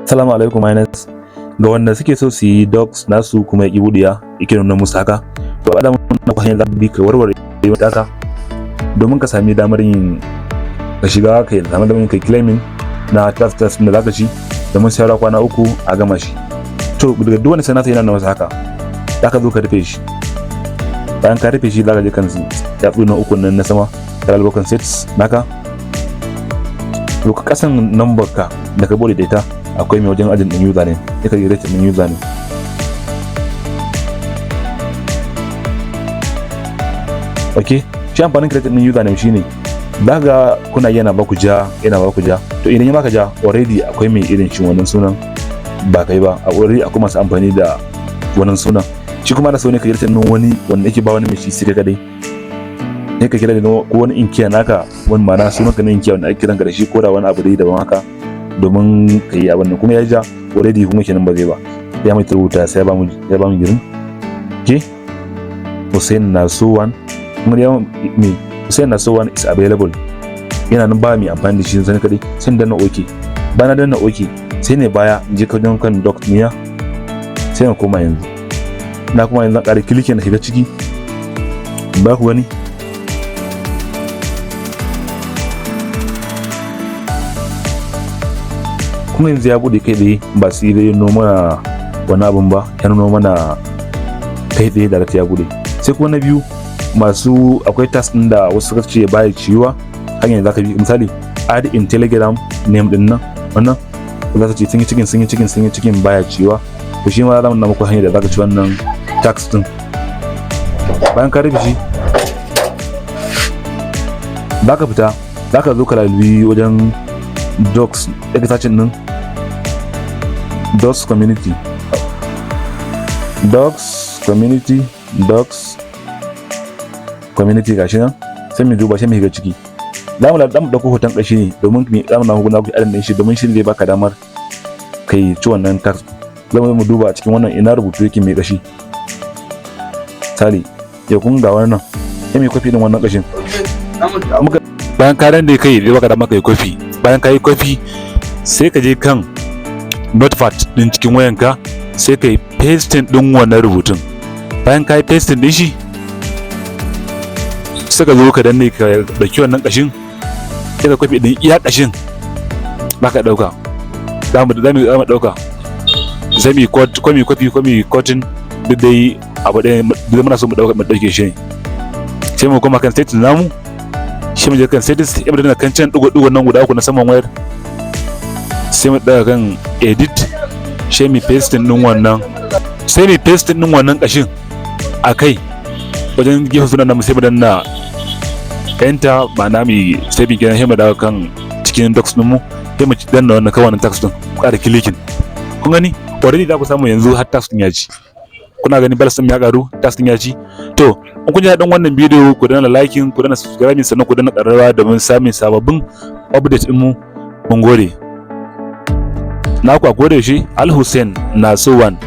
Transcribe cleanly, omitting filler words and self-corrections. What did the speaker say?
Salamu alaikum miners. Ga wanda suke so su yi docs nasu kuma ya ƙi buɗewa, yake nuna musu haka, to a damar na hanyar za bi ka warware haka domin ka sami damar yin ka shiga, ka sami damar yin kai claiming na task task da zaka ci, domin sai kwana 3 a gama shi. To daga duk wanda sai nasa yana nuna masa haka, zaka zo ka rufe shi. Bayan ka rufe shi, zaka je kan yatsu na uku nan na sama, ka lalbo kan settings naka. To ka kasan number ka da ka bude da ita, akwai mai wajen adding din username, sai ka create din username. Ok, shi amfanin create din username shine ga kuna yana baku ja, yana baku ja. To idan ya baka ja, already akwai mai irin shi wannan sunan, ba kai ba. Already akwai masu amfani da wannan sunan. Shi kuma ana so ne ka create din wani wanda yake ba wani mai shi sai kai kadai. Sai ka kira da ko wani inkiya naka, wani ma'ana sunan ka na inkiya wanda ake kiranka da shi, ko da wani abu dai daban haka, domin ka yi abin nan. Kuma ya ja already, kuma kenan ba zai ba. Ya mai rubuta, sai ya ba mu girin ke Hussein Naso one. Kuma ya me Hussein Naso one is available, yana nan ba mai amfani da shi sai kadai. Sai danna okay. Bayan na danna okay, sai ne baya in je kan kan doc niya, sai na koma. Yanzu na kuma yanzu zan ƙara clicking na shiga ciki, ba ku gani. Kuma yanzu ya bude kai tsaye, ba sai dai nuno mana wani abun ba, ya nuno mana kai tsaye da ya bude. Sai kuma na biyu, masu akwai task din da wasu suka ce baya ciwa, hanyar da zaka bi, misali add in Telegram name din nan, wannan za su ce sun yi cikin, sun yi cikin, sun yi cikin, baya ciwa. To shi ma za mu nuna muku hanyar da zaka ci wannan task din. Bayan ka rufe shi, zaka fita, zaka zo ka lalubi wajen docs, daga searching din Dogs Community, Dogs Community, Dogs Community, gashi nan. Sai mu duba, sai mu shiga ciki. Za mu za mu dauko hoton kashi ne domin mu za mu na ku adding din shi, domin shi zai baka damar kai ci wannan task. Za mu duba a cikin wannan ina rubutu yake mai kashi. Misali ya kun ga wannan, sai mu copy din wannan kashin muka. Bayan ka da kai zai baka damar kai copy. Bayan ka yi copy, sai ka je kan Notepad din cikin wayanka, sai ka yi pasting din wannan rubutun. Bayan ka yi pasting din shi, sai ka zo ka danne, ka dauki wannan kashin, sai ka copy din iya kashin ba ka dauka. Za mu dauka, sai mu ko mu copy ko mu cutting, duk dai abu ɗaya. Duk muna so mu dauka, mu dauke shi ne. Sai mu koma kan settings namu. Shi mu je kan settings, sai mu danna kan can digo digo nan guda uku na saman wayar, sai mu daga kan edit, sai mu pasting din wannan, sai mu pasting din wannan kashin a kai wajen gefen sunan namu, sai mu danna enter, ma'ana mu saving kenan. Sai mu dawo kan cikin docs din mu, sai mu danna wannan kan wannan task din, ƙara clicking. Kun gani, already za ku samu yanzu har task din ya ci. Kuna gani, balance din ya karu, task din ya ci. To in kun ji daɗin wannan bidiyo, ku danna liking, ku danna subscribing, sannan ku danna ƙararrawa domin samun sababbin update din mu. Mun gode. Naku a koda yaushe, Al Hussein Naso One.